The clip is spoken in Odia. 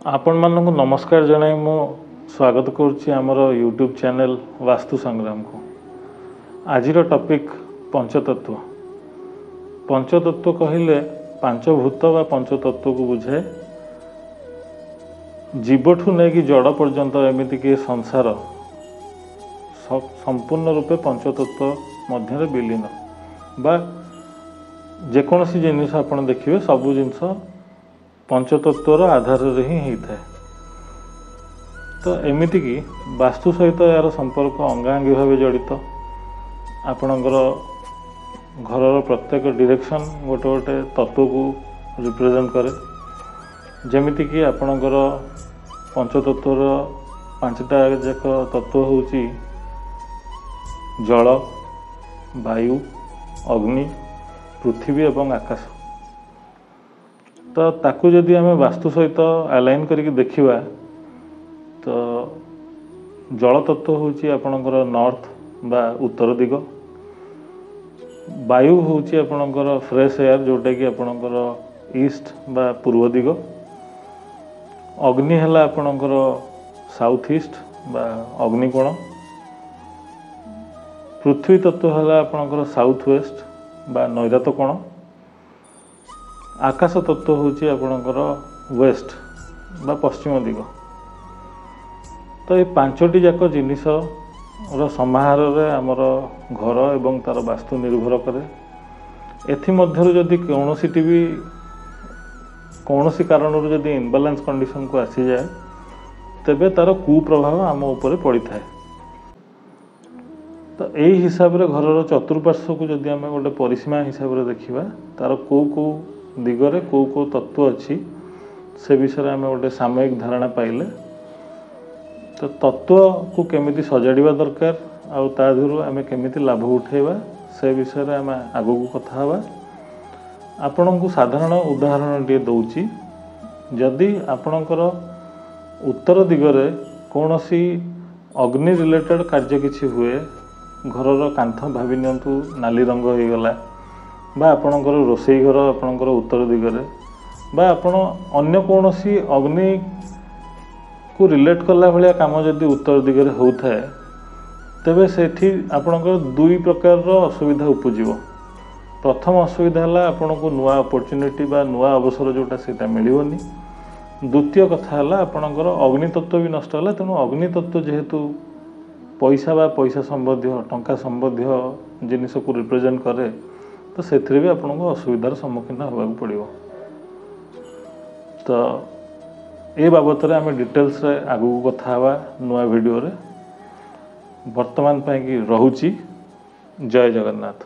ଆପଣମାନଙ୍କୁ ନମସ୍କାର ଜଣାଇ ମୁଁ ସ୍ୱାଗତ କରୁଛି ଆମର ୟୁଟ୍ୟୁବ୍ ଚ୍ୟାନେଲ୍ ବାସ୍ତୁ ସଂଗ୍ରାମକୁ। ଆଜିର ଟପିକ୍ ପଞ୍ଚତତ୍ତ୍ୱ। ପଞ୍ଚତତ୍ତ୍ୱ କହିଲେ ପାଞ୍ଚଭୂତ ବା ପଞ୍ଚତତ୍ତ୍ୱକୁ ବୁଝାଏ। ଜୀବଠୁ ନେଇକି ଜଡ଼ ପର୍ଯ୍ୟନ୍ତ, ଏମିତିକି ସଂସାର ସମ୍ପୂର୍ଣ୍ଣ ରୂପେ ପଞ୍ଚତତ୍ତ୍ୱ ମଧ୍ୟରେ ବିଲୀନ, ବା ଯେକୌଣସି ଜିନିଷ ଆପଣ ଦେଖିବେ, ସବୁ ଜିନିଷ ପଞ୍ଚତତ୍ତ୍ୱର ଆଧାରରେ ହିଁ ହେଇଥାଏ। ତ ଏମିତିକି ବାସ୍ତୁ ସହିତ ଏହାର ସମ୍ପର୍କ ଅଙ୍ଗାଙ୍ଗୀ ଭାବେ ଜଡ଼ିତ। ଆପଣଙ୍କର ଘରର ପ୍ରତ୍ୟେକ ଡିରେକ୍ସନ୍ ଗୋଟେ ଗୋଟେ ତତ୍ତ୍ୱକୁ ରିପ୍ରେଜେଣ୍ଟ କରେ। ଯେମିତିକି ଆପଣଙ୍କର ପଞ୍ଚତତ୍ତ୍ୱର ପାଞ୍ଚଟା ଯାକ ତତ୍ତ୍ୱ ହେଉଛି ଜଳ, ବାୟୁ, ଅଗ୍ନି, ପୃଥିବୀ ଏବଂ ଆକାଶ। ତ ତାକୁ ଯଦି ଆମେ ବାସ୍ତୁ ସହିତ ଆଲାଇନ୍ କରିକି ଦେଖିବା, ତ ଜଳ ତତ୍ତ୍ୱ ହେଉଛି ଆପଣଙ୍କର ନର୍ଥ ବା ଉତ୍ତର ଦିଗ, ବାୟୁ ହେଉଛି ଆପଣଙ୍କର ଫ୍ରେଶ୍ ଏୟାର, ଯେଉଁଟାକି ଆପଣଙ୍କର ଇଷ୍ଟ ବା ପୂର୍ବ ଦିଗ, ଅଗ୍ନି ହେଲା ଆପଣଙ୍କର ସାଉଥ୍ ଇଷ୍ଟ ବା ଅଗ୍ନିକୋଣ, ପୃଥିବୀ ତତ୍ତ୍ୱ ହେଲା ଆପଣଙ୍କର ସାଉଥ୍ ୱେଷ୍ଟ ବା ନୈରାତ କୋଣ, ଆକାଶ ତତ୍ତ୍ୱ ହେଉଛି ଆପଣଙ୍କର ୱେଷ୍ଟ ବା ପଶ୍ଚିମ ଦିଗ। ତ ଏ ପାଞ୍ଚଟି ଯାକ ଜିନିଷର ସମାହାରରେ ଆମର ଘର ଏବଂ ତା'ର ବାସ୍ତୁ ନିର୍ଭର କରେ। ଏଥିମଧ୍ୟରୁ ଯଦି କୌଣସିଟି ବି କୌଣସି କାରଣରୁ ଯଦି ଇନବାଲାନ୍ସ କଣ୍ଡିସନକୁ ଆସିଯାଏ, ତେବେ ତା'ର କୁପ୍ରଭାବ ଆମ ଉପରେ ପଡ଼ିଥାଏ। ତ ଏଇ ହିସାବରେ ଘରର ଚତୁଃପାର୍ଶ୍ୱକୁ ଯଦି ଆମେ ଗୋଟେ ପରିସୀମା ହିସାବରେ ଦେଖିବା, ତା'ର କେଉଁ କେଉଁ ଦିଗରେ କେଉଁ କେଉଁ ତତ୍ତ୍ୱ ଅଛି, ସେ ବିଷୟରେ ଆମେ ଗୋଟେ ସାମୟିକ ଧାରଣା ପାଇଲେ, ତ ତତ୍ତ୍ୱକୁ କେମିତି ସଜାଡ଼ିବା ଦରକାର ଆଉ ତା ଦେହରୁ ଆମେ କେମିତି ଲାଭ ଉଠାଇବା, ସେ ବିଷୟରେ ଆମେ ଆଗକୁ କଥା ହେବା। ଆପଣଙ୍କୁ ସାଧାରଣ ଉଦାହରଣଟିଏ ଦେଉଛି। ଯଦି ଆପଣଙ୍କର ଉତ୍ତର ଦିଗରେ କୌଣସି ଅଗ୍ନି ରିଲେଟେଡ଼୍ କାର୍ଯ୍ୟ କିଛି ହୁଏ, ଘରର କାନ୍ଥ ଭାବି ନିଅନ୍ତୁ ନାଲି ରଙ୍ଗ ହେଇଗଲା, ବା ଆପଣଙ୍କର ରୋଷେଇ ଘର ଆପଣଙ୍କର ଉତ୍ତର ଦିଗରେ, ବା ଆପଣ ଅନ୍ୟ କୌଣସି ଅଗ୍ନିକୁ ରିଲେଟ୍ କଲା ଭଳିଆ କାମ ଯଦି ଉତ୍ତର ଦିଗରେ ହେଉଥାଏ, ତେବେ ସେଠି ଆପଣଙ୍କର ଦୁଇ ପ୍ରକାରର ଅସୁବିଧା ଉପୁଜିବ। ପ୍ରଥମ ଅସୁବିଧା ହେଲା ଆପଣଙ୍କୁ ନୂଆ ଅପରଚ୍ୟୁନିଟି ବା ନୂଆ ଅବସର ଯେଉଁଟା, ସେଇଟା ମିଳିବନି। ଦ୍ୱିତୀୟ କଥା ହେଲା ଆପଣଙ୍କର ଅଗ୍ନିତତ୍ତ୍ୱ ବି ନଷ୍ଟ ହେଲା। ତେଣୁ ଅଗ୍ନିତତ୍ତ୍ୱ ଯେହେତୁ ପଇସା ବା ପଇସା ସମ୍ବନ୍ଧୀୟ, ଟଙ୍କା ସମ୍ବନ୍ଧୀୟ ଜିନିଷକୁ ରିପ୍ରେଜେଣ୍ଟ କରେ, ତ ସେଥିରେ ବି ଆପଣଙ୍କୁ ଅସୁବିଧାର ସମ୍ମୁଖୀନ ହେବାକୁ ପଡ଼ିବ। ତ ଏ ବାବଦରେ ଆମେ ଡିଟେଲ୍ସରେ ଆଗକୁ କଥା ହେବା ନୂଆ ଭିଡ଼ିଓରେ। ବର୍ତ୍ତମାନ ପାଇଁକି ରହୁଛି। ଜୟ ଜଗନ୍ନାଥ।